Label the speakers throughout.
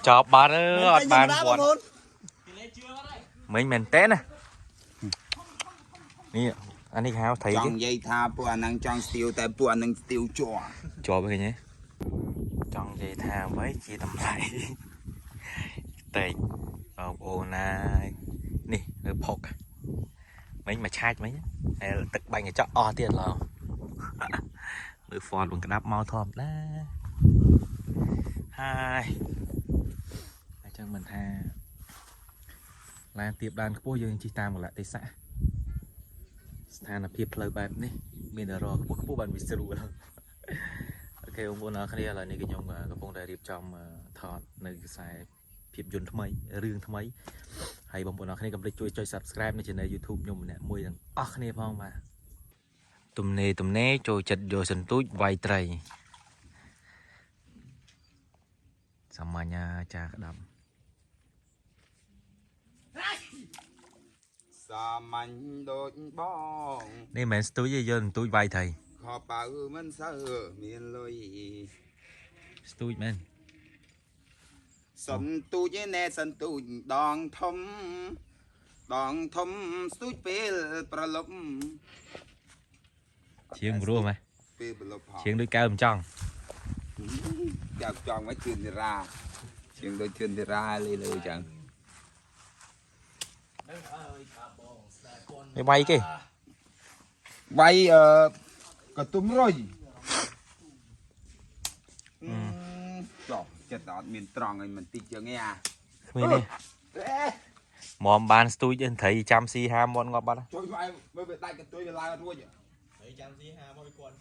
Speaker 1: ចប់បាត់អើអត់បានវត្តមិញមែនតើណានេះអានេះគេហៅត្រី
Speaker 2: ចង់
Speaker 1: គេ
Speaker 2: និយាយថាពួកអាហ្នឹងចង់ស្ទាវតែពួកអាហ្នឹងស្ទាវជាប់
Speaker 1: ជាប់ឃើញទេចង់និយាយថាអ្វីជាតម្លៃតែកបងប្អូនណានេះនៅផុកមិញមកឆាច់មិញហើយទឹកបាញ់កញ្ចក់អស់ទៀតឡើយមើលហ្វនបង្ក្តាប់មកធម្មតាហើយអញ្ចឹងមិនថាឡានទៀបឡានខ្ពស់យើងជិះតាមកលៈទេសៈស្ថានភាពផ្លូវបែបនេះមានតែរកខ្ពស់ខ្ពស់បានវាស្រួល អូខេបងប្អូនអរគ្នាឥឡូវនេះគឺខ្ញុំកំពុងតែរៀបចំថតនៅខ្សែភាពយន្តថ្មីរឿងថ្មីហើយបងប្អូនអរគ្នាកុំភ្លេចជួយចុច Subscribe នៅ Channel YouTube ខ្ញុំម្នាក់មួយទាំងអស់គ្នាផងបាទទំនេរទំនេរចូលចិត្តយកសន្ទូចវាយត្រីសាមញ្ញចាក្តាប់
Speaker 2: សាមញ្ញដូចបង
Speaker 1: នេះមិនមែនស្ទូចទេយកសន្ទូចវាយត្រី
Speaker 2: ខប៉ៅមិនសូវមានលុយ
Speaker 1: ស្ទូចមែន
Speaker 2: សន្ទូចឯណែសន្ទូចដងធំដងធំស្ទូចពេលប្រលប់
Speaker 1: ជាងព្រោះម៉េះ
Speaker 2: ពេលប្រលប់ផង
Speaker 1: ជាងដូចកៅមិនចង់
Speaker 2: ចាប់ចង់មកជឿនធីរាជាងដូចជឿនធីរាលីលើចឹង
Speaker 1: នេះវាយគេ
Speaker 2: វាយអឺកតុំរុយចុះចិត្តអត់មានត្រង់អីមិនតិចចឹងឯអា
Speaker 1: គ្មានទេមមបានស្ទូចទេត្រីចាំស៊ីហាមាត់ងាប់បាត់
Speaker 2: ជួយមកមើលវាដាច់កតុយវាឡើងអត់រួច
Speaker 3: ហើយចាំស៊ីហាមកគាត់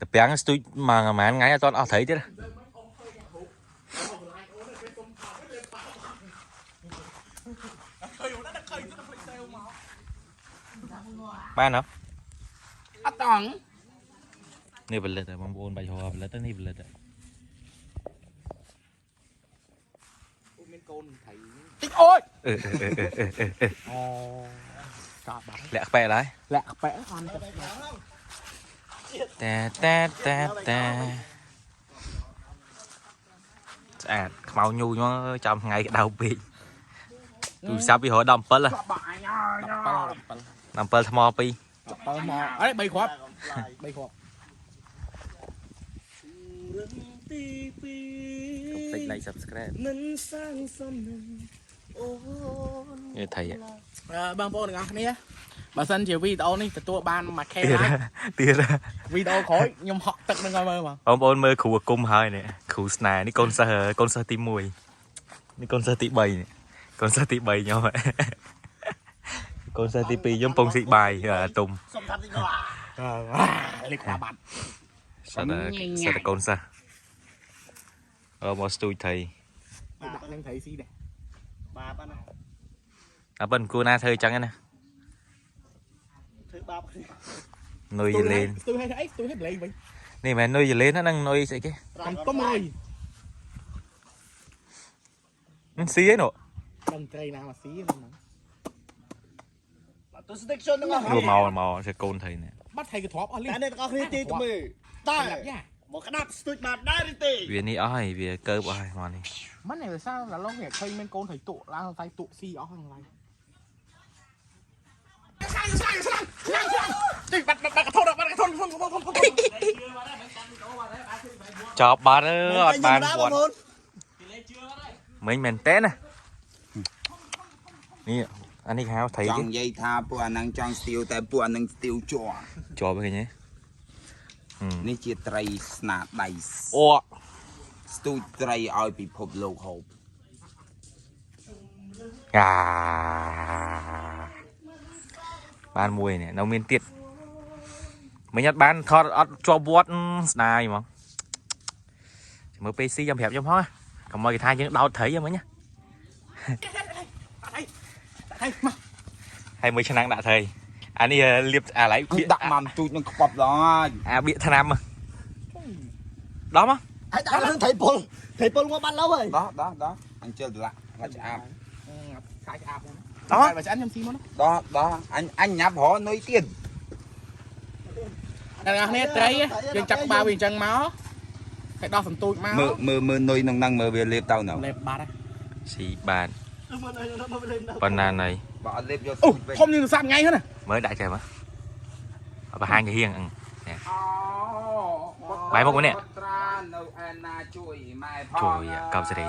Speaker 1: តពាំងស្ទូចមួយប្រហែលថ្ងៃអត់ទាន់អស់ត្រីទៀតបានអត់
Speaker 2: អត់តង់
Speaker 1: នេះផលិតហើយបងប្អូនបាច់រកផលិតនេះផលិត
Speaker 3: មានកូនត្រី
Speaker 2: តិចអូយ
Speaker 1: អឺអឺអឺអឺអឺ
Speaker 3: អូកាបាត់
Speaker 1: លាក់ក្បែឡើយ
Speaker 3: លាក់ប៉ែអន់
Speaker 1: តែតែតែតែស្អាតខ្មៅញូញមកចាំថ្ងៃក្តៅពេកទូរស័ព្ទវារក17ហ៎
Speaker 3: 17
Speaker 1: 17ថ្ម2
Speaker 3: 7មកអី3គ្រាប់3គ្រាប់
Speaker 4: ទីពី
Speaker 1: កុំភ្លេច like subscribe
Speaker 4: មិនសាងសំនឹងអូន
Speaker 1: នេះថៃ
Speaker 3: បងប្អូនទាំងអស់គ្នាបើសិនជាវីដេអូនេះទទួលបាន 1K
Speaker 1: ទៀត
Speaker 3: like
Speaker 1: ទៀត
Speaker 3: វីដេអូក្រោយខ្ញុំហក់ទឹកនឹងឲ្យមើលបង
Speaker 1: បងប្អូនមើលគ្រូអាគមហើយនេះគ្រូស្នេហ៍នេះកូនសិស្សកូនសិស្សទី1នេះកូនសិស្សទី3នេះកូនសិស្សទី3ខ្ញុំកូនសិស្សទី2ខ្ញុំពងស៊ីបាយអាទុំ
Speaker 4: សុំថាតិចមក
Speaker 3: លេខក្បាលបាត់
Speaker 1: សិតតែសិតតែកូនសិស្សអឺមកស្ទូចថៃ
Speaker 3: ដាក់នឹងត្រីស៊ីដែរ
Speaker 4: បាបណា
Speaker 1: អើប៉ុនគួរណាធ្វើអញ្ចឹងណា
Speaker 4: ធ្វើបាបគ្នា
Speaker 1: នុយលេន
Speaker 3: ស្ទូឲ្យអីស្ទូឲ្យប្លេងវិញ
Speaker 1: នេះមិនមែននុយលេនហ្នឹងនុយស្អីគេ
Speaker 3: កំទុំហើយ
Speaker 1: ស៊ីឯនោះ
Speaker 3: ដឹងត្រីណាមកស៊ីហ្នឹង
Speaker 4: បាទទស្សនិកជនទាំងអស់
Speaker 1: នោះមកមកជាកូនថៃនេះ
Speaker 3: បាត់ត្រីកទ្របអស់លី
Speaker 4: តែអ្នកទាំងអស់គ្នាទីទៅមើលតើ
Speaker 3: យ៉ា
Speaker 4: មកក្តាប់ស្ទូចបានដែរឬទេ
Speaker 1: វានេះអស់ហើយវាកើបអស់ហើយមកនេះ
Speaker 3: មិនឯងសារឡាឡងនេះឃើញមានកូនត្រីទក់ឡើងត្រីទក់ស៊ីអស់ហ្នឹងឡើយទីបាត់បាត់កធនបាត់កធនធនធនធន
Speaker 1: ចប់បាត់អើអត់បានវត្តមិញមែនតើណានេះអានេះគេហៅថៃ
Speaker 2: ច
Speaker 1: គេ
Speaker 2: ង់និយាយថាពួកអាហ្នឹងចង់ស្ទាវតែពួកអាហ្នឹងស្ទាវជាប់
Speaker 1: ជាប់ឃើញទេ
Speaker 2: នេះជាត្រីស្នាដៃ
Speaker 1: អូ
Speaker 2: ស្ទូចត្រីឲ្យពិភពលោកហូប
Speaker 1: អាបានមួយនេះនៅមានទៀតមិញអត់បានថតអត់ជាប់វត្តស្ដាយហ្មងមើលពេលស៊ីចាំប្រាប់ខ្ញុំផងកុំឲ្យគេថាយើងដោតត្រីហ្មងណា
Speaker 3: ហើយមក
Speaker 1: ហើយមួយឆ្នាំងដាក់ត្រីអានេះលាបអាឡៃ
Speaker 2: គឺដាក់មកទូចនឹងខ្ពប់ដល់ហើយ
Speaker 1: អាបៀកថ្នាំដល់មក
Speaker 4: ហើយដាក់រឿងថៃពលថៃពលមកបាត់ឡូវហើយ
Speaker 2: ដោះដោះដោះអញជិលត្រឡាក់មកឆ្អាប
Speaker 3: ខ្លាចឆ្អាប
Speaker 1: ដល់
Speaker 3: បើឆ្អាបខ្ញុំស៊ីមកណា
Speaker 2: ដោះដោះអញអញញ៉ាប់រកនុយទៀត
Speaker 3: អ្នកនរគ្នាត្រីយើងចាប់ក្បាលវាអញ្ចឹងមក ហើយដោះសន្ទូចមក
Speaker 2: មើលមើលមើលនុយក្នុងហ្នឹងមើលវាលេបទៅនៅ
Speaker 3: លេបបាត់ហើយ
Speaker 1: ស៊ីបាទប៉ុណ្ណាណៃ
Speaker 2: បើអត់លេបយក
Speaker 3: អូ
Speaker 2: ស្ទូចវិញ
Speaker 3: ធំជាងទូរស័ព្ទថ្ងៃហ្នឹងណា
Speaker 1: មើលដាក់ចេះមើលឲ្យបង្ហាញទៅហៀងអឹង
Speaker 2: អូ
Speaker 1: បាយមុខម្នាក់
Speaker 2: ត្រានៅឯណាជួយម៉ែផង
Speaker 1: ជួយកោបសេរី